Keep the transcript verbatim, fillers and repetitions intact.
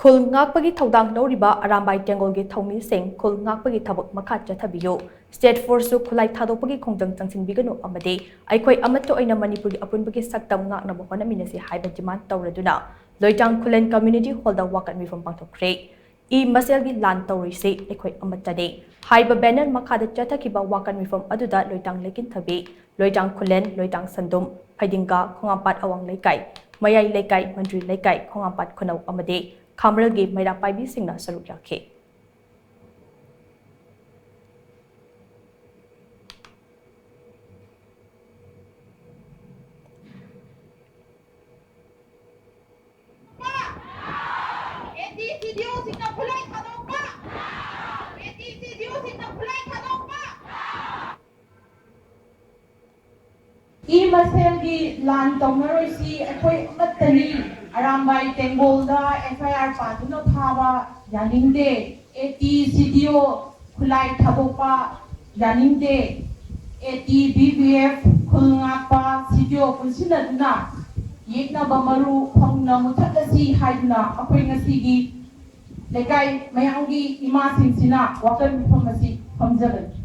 ꯈꯨꯜ ꯉꯥꯛꯄꯒꯤ ꯊꯧꯗꯥꯡ ꯂꯧꯔꯤꯕ ꯑꯔꯥꯝꯕꯥꯏ ꯇꯦꯡꯒꯣꯜꯒꯤ ꯊꯧꯃꯤꯁꯤꯡ, ꯈꯨꯜ ꯉꯥꯛꯄꯒꯤ ꯊꯕꯛ ꯃꯈꯥ ꯆꯠꯊꯕꯤꯌꯨ꯫ State Force ꯁꯨ ꯈꯨꯠꯂꯥꯏ ꯊꯥꯗꯣꯛꯄꯒꯤ ꯈꯣꯡꯖꯪ ꯆꯪꯁꯤꯟꯕꯤꯒꯅꯨ ꯑꯃꯗꯤ ꯑꯩꯈꯣꯏ ꯑꯃꯠꯇ ꯑꯣꯏꯅ ꯃꯅꯤꯄꯨꯔꯒꯤ ꯑꯄꯨꯟꯕꯒꯤ ꯁꯛꯇꯝ ꯉꯥꯛꯅꯕ ꯍꯣꯠꯅꯃꯤꯟꯅꯁꯤ ꯍꯥꯏꯕ demand ꯇꯧꯔꯗꯨꯅ ꯂꯣꯏꯇꯥꯡ ꯈꯨꯂꯦꯟ community hall ꯗ ꯋꯥꯀꯠ ꯃꯤꯐꯝ ꯄꯥꯡꯊꯣꯛꯈ꯭ꯔꯦ꯫ ꯏ ꯃꯁꯦꯜꯒꯤ ꯂꯥꯟ ꯇꯧꯔꯣꯏꯁꯤ, ꯑꯩꯈꯣꯏ ꯑꯃꯠꯇꯅꯤ ꯍꯥꯏꯕ banner ꯃꯈꯥꯗ ꯆꯠꯊꯈꯤꯕ ꯋꯥꯀꯠ ꯃꯤꯐꯝ ꯑꯗꯨꯗ ꯂꯣꯏꯇꯥꯡ ꯂꯩꯀꯤꯟꯊꯕꯤ, ꯂꯣꯏꯇꯥꯡ ꯈꯨꯂꯦꯟ, ꯂꯣꯏꯇꯥꯡ ꯁꯟꯗꯨꯝ, ꯐꯩꯗꯤꯡꯒꯥ, ꯈꯣꯡꯉꯥꯝꯄꯥꯠ ꯑꯋꯥꯡ ꯂꯩꯀꯥꯏ, ꯃꯌꯥꯏ ꯂꯩꯀꯥꯏ, ꯃꯟꯇ꯭ꯔꯤ ꯂꯩꯀꯥꯏ, ꯈꯣꯡꯉꯥꯝꯄꯥꯠ ꯈꯨꯅꯧ ꯑꯃꯗꯤ ꯈꯥꯃꯔꯦꯜꯒꯤ ꯃꯩꯔꯥ ꯄꯥꯏꯕꯤꯁꯤꯡꯅ ꯁꯔꯨꯛ ꯌꯥꯈꯤ꯫ ꯏ ꯃꯁꯦꯜꯒꯤ ꯂꯥꯟ ꯇꯧꯅꯔꯣꯏꯁꯤ, ꯑꯩꯈꯣꯏ ꯑꯃꯠꯇꯅꯤ꯫ ꯑꯔꯥꯝꯕꯥꯏ ꯇꯦꯡꯒꯣꯜꯗ FIR ꯄꯥꯗꯨꯅ ꯐꯥꯕ ꯌꯥꯅꯤꯡꯗꯦ꯫ AT CDO ꯈꯨꯠꯂꯥꯏ ꯊꯥꯗꯣꯛꯄ ꯌꯥꯅꯤꯡꯗꯦ꯫ AT BBF ꯈꯨꯜ ꯉꯥꯛꯄ CDO ꯄꯨꯟꯁꯤꯟꯅꯗꯨꯅ ꯌꯦꯛꯅꯕ ꯃꯔꯨ ꯐꯪꯅ ꯃꯨꯊꯠꯂꯁꯤ ꯍꯥꯏꯗꯨꯅ ꯑꯩꯈꯣꯏ ꯉꯁꯤꯒꯤ ꯂꯩꯀꯥꯏ ꯃꯌꯥꯝꯒꯤ ꯏꯃꯥꯁꯤꯡꯁꯤꯅ ꯋꯥꯀꯠ ꯃꯤꯐꯝ ꯑꯁꯤ ꯐꯝꯖꯕꯅꯤ꯫